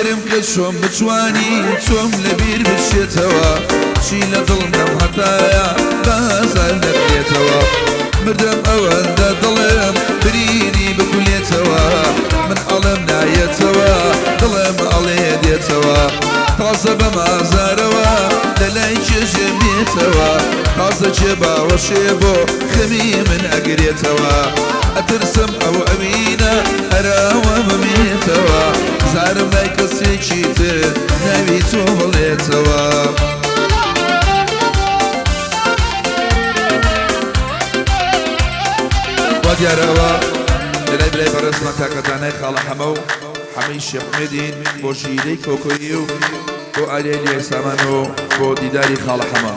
فێرم کە چۆن بتوانی تۆم لەبیر بچێتەوە، چی لە دڵم هەتایە بازار نەکرێتەوە. مردم ئەوەندە دڵم برینی بکولێتەوە، من ئەڵێم نایەتەوە دڵم ئەڵێ دێتەوە. تازە بەم ئازارەوە لە لای چێژێم بێتەوە، تازە چێ باوەشێ بۆ خەمی من ئەگرێتەوە. ئەترسم ئەو ئەوینە هەراوە بمێتەوە، زارم لای کەسێکی تر ناوی تۆ بڵێتەوە. وا دیارەوە لەلای برای بەڕێزمان تاکەدانای خاڵە حەمە و حەمەی شێخ ئومێدین بۆ ژیرەی کۆکۆیی و بۆ ئاریای لیای سامان و بۆ دیداری خاڵە حەمە.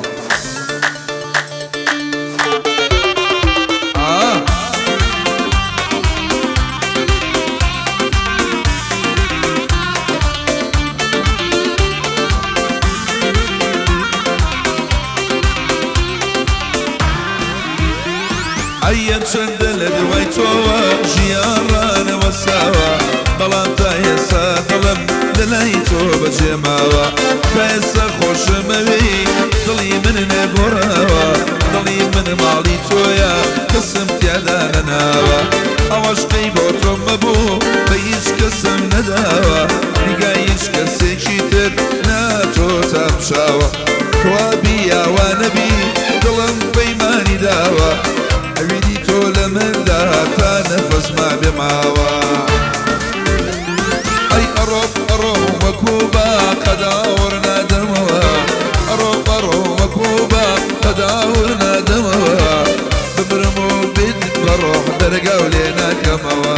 ئەیە چەندە لە دوای تۆوە ژیان ڕانەوەساوە، بەڵام تا ئێستا دڵم لە لای تۆ بەجێماوە. تا ئێستا خۆشمەوێی دڵی من نەگۆڕاوە، دڵی من ماڵی تۆیە کەسم تیادا نەناوە. ئەوەشقەی بۆ تۆم مەبوو بە هیچ کەسم نەداوە، نیگای هیچ کەسێکی تر ناتۆ تا بچاوە. تۆوا بی یاوا نەبی دڵم پەیمانی داوە، ئەویدی تۆ لە مندا تا نەفەس ما بێماوە. ئەی ئەڕۆم ئەڕۆم وەکوو با قەداوڕ نادەمەوە، ئەڕۆم ئەڕۆم وەکوو با قەداوڕ نادەمەوە. بمرم و بیت بە ڕۆح دەرگاو لێ ناکەمەوە.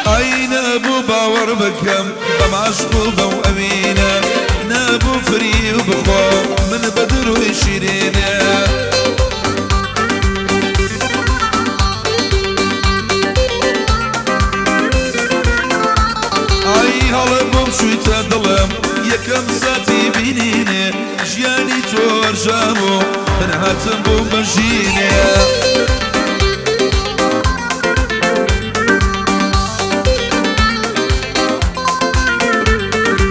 ئای نەبوو باوەڕ بکەم بەم عەشق و بەو ئەوینە، نەبوو فریو بخۆم من بە درۆی شیرینە. ئای هەڵە بۆم چوویتە دڵم یەکەم ساتی بینینێ، ژیانی تۆ ئەرژام و من هاتم بووم بە ژینێ.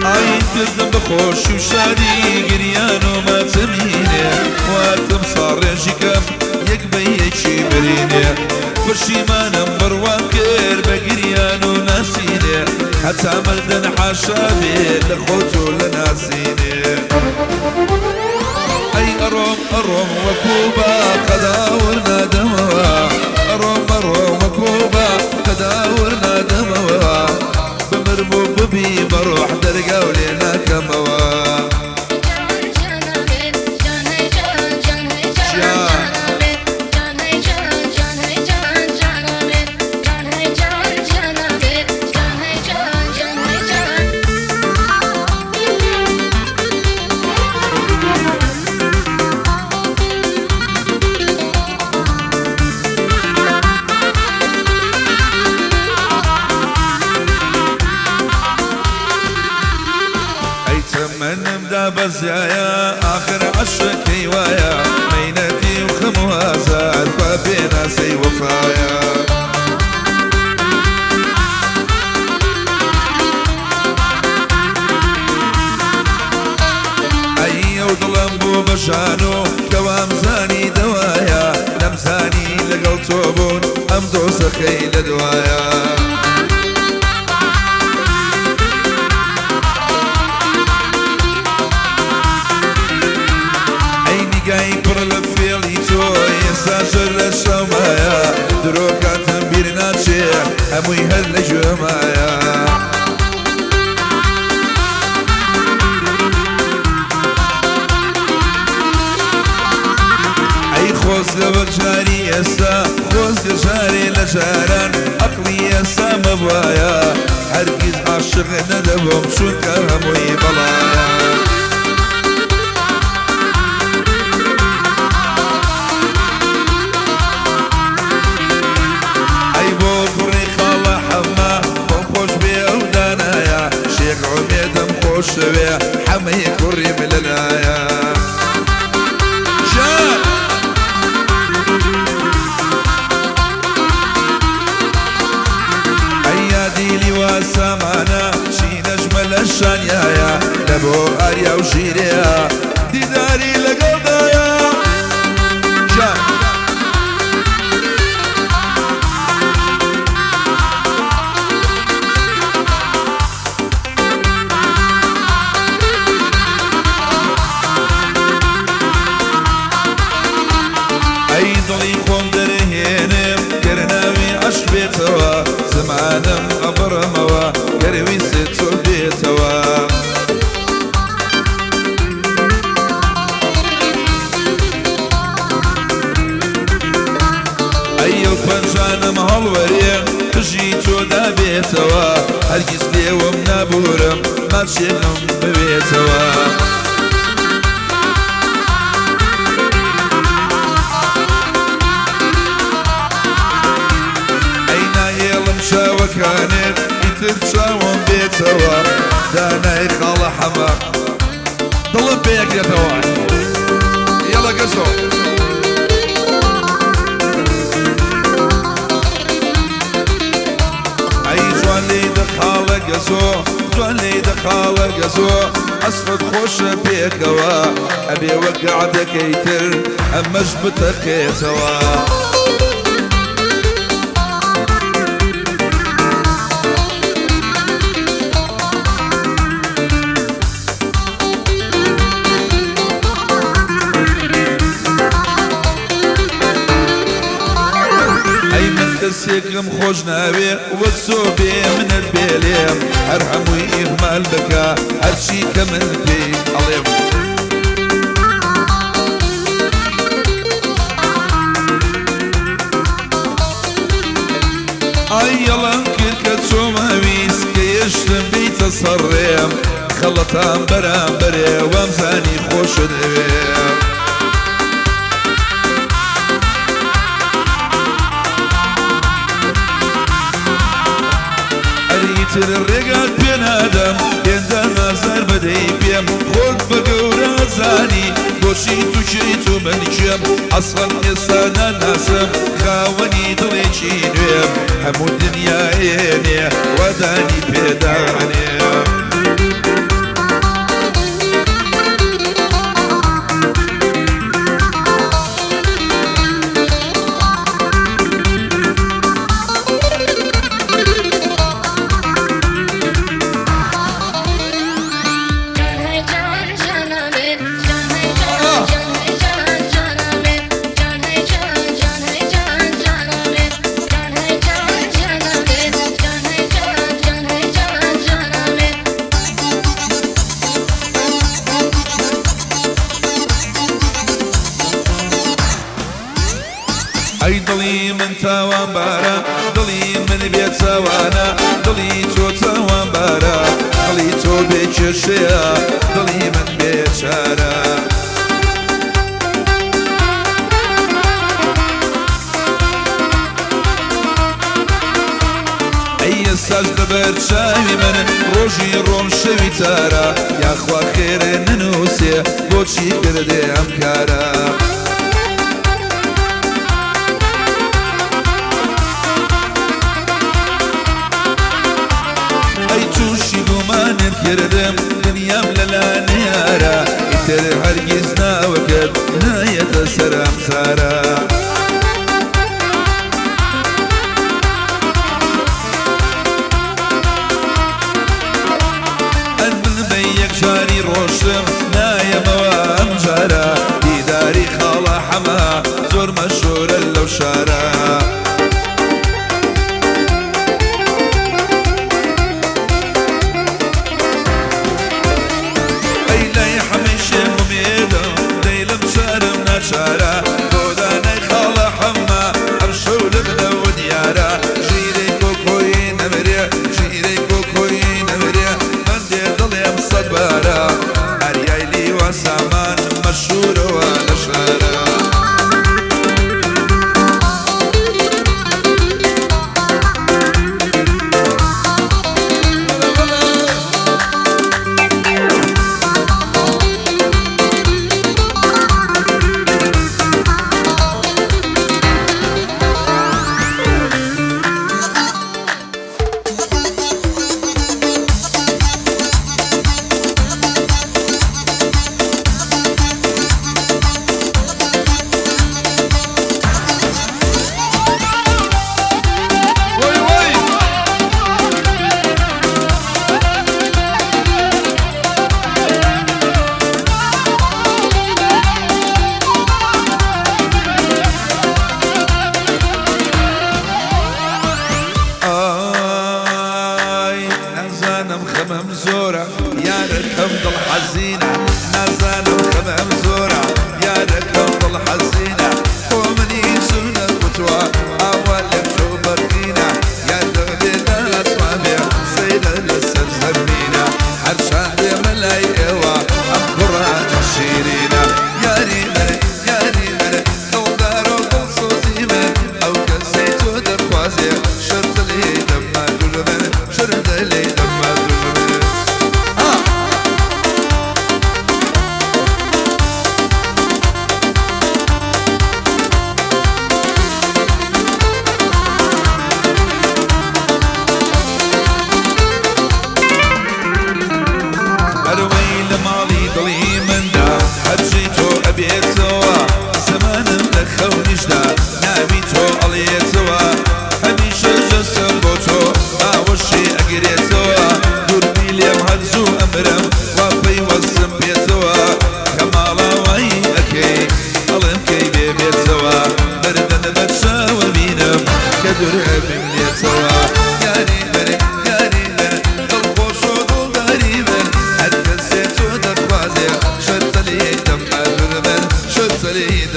ئاین کردم بە خۆشی و شادی گریان و ماتەمینێ، واتم ساڕێژی کەم یەک بە یەکی برینێ. پەشیمانم بڕوام کرد بە گریان و ناسینێ، هەتا مردن حاشا بێ لە خۆت و لە ناسینێ. ئەی ئەڕۆم ئەڕۆم وەکوو با قەداوڕ نادەمەوە، ئەڕۆم ئەڕۆم وەکوو با قەداوڕ نادەمەوە. بمرم و ببی بە ڕۆح دەرگاو لێ ناکەمەوە. ئەی تەمەنمدا بەزیایە ئاخر عەشقەکەی وایە، مەینەتی و خەم و ئازار با پێناسەی وەفایە. ئەی ئەو دڵم بوو بە ژان و کەوامزانی دەوایە، نەمزانی لەگەڵ تۆ بوون ئەم دۆزەخەی لە دوایە. ئەی نیگای پڕ لە فێڵی تۆ ئێستا ژەر لە شەومایە، درۆکاتم بیر ناچێ هەمووی هەر لە گوێمایە. ئەی خۆزگە وەک جاری ئێستا، خۆزگە جارێ لە جاران عەقڵی ئێستا مەبوایە، هەرگیز عاشق نەدەبووم چونکە هەمووی بەڵایە. کوڕیم لەلایە ژان. ئەی یادی لیوا سامانە چی نەژمە لە شانیایە لە بۆ ئاریا و ژیرەیە دیداری لەگەڵدایە ژان. ئەی دڵی خۆم دەرهێنم گەر ناوی عەشق بێتەوە زمانم ئەبڕمەوە گەر ویست تۆ بێتەوە. ئەی ئەو پەنجانم هەڵوەرێ قژی تۆ دابێتەوە هەرگیز لێوەم نابورم ماچێکم بوێتەوە. ئەی ناهێڵم چاوەکانت ئیتر چاوم بێتەوە دانای خاڵە حەمە دڵم پێیەکرێتەوە. یەڵە گەزۆ. ئەی جوان لێی دەخاڵە گەزۆ جوان لێی دەخاڵە گەزۆ ئەسفت خۆشە پێکەوە ئەبێ وەک گەعدەکەی تر ئەمەش بتەقێتەوە. ئەی من کەسێکم خۆش ناوێ وەک زۆ بێ منت بێلێم هەر هەمووی ئیهمال بکە هەرچی کە من پێی ئەڵێم. ئای یەڵام کرد کە چۆمەویست کە یەشتم بیتە سەرڕێم خەڵەتان بەرامبەرێ وامزانی خۆشت ئەوێ. ئەریتر ڕێگات پێ نادەم هێندە نازار بەدەی پێم خۆت بە گەورە زانی بۆچی تو کێیت و من کێم ئەسڵەن ئێستا ناناسم خاوەنی دڵێکی نوێم هەموو دنیایێنێ وادانی پێدانێم. ئەی دڵی من تاوانبارە دڵی من بێچاوانە دڵی تۆ تاوانبارە دڵی تۆ بێکێشەیە دڵی من بێچارە. ئەی ئێستاش لەبەر چاوی من ڕۆژی ڕۆن شەوی تارە یاخوا خێرێ نەنووسێ بۆچی کردێ ئەم کارە. ئەی تووشی گومانت کردم دنیام لەلا نیارە ئیتر هەرگیز ناوەکەت نایەتە سەر ئەم سارە. ئەن من بە یەکجاری ڕۆشتم نایەمەوە ئەم جارە دیداری خاڵە حەمە زۆر مەشهورە لەو شارە. ئەی لای حەمەی شێخ ئومێدم دەیلم چارم ناچارە بۆ دانای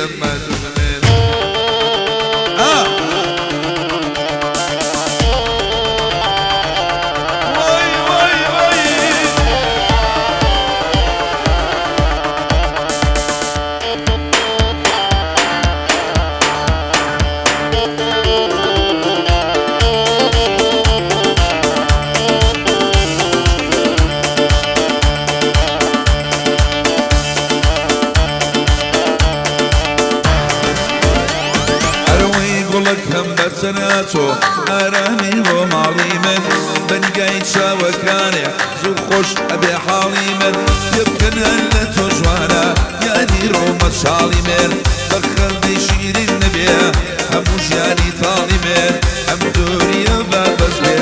دەبم بە دوژمن. ئا. وای وای وای. ئەرەوەی گوڵەکەم بەتەنیا تۆ ئارامی بۆ ماڵی من، بەنگای چاوەکانێ زوو خۆش ئەبێ حاڵی من. پێبکەنە لە تۆ جوانە یادی ڕۆمە چاڵی من، بە خەندەی شیرین نەبێ هەموو ژیانی تاڵی من. ئەم دووریە با بەس بێ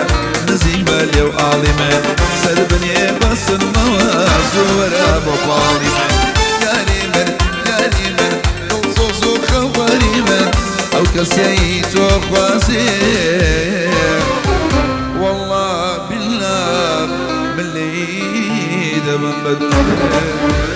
نزیک بە لێو ئاڵی من، سەر بنێ بەسنمەوە زۆرە بۆ پاڵی من. یاری من یاری من دڵسۆز و خەواری من، ئەو کەسەی تۆ خوازێ والله بالله من لێی دەبم بە دوژمن.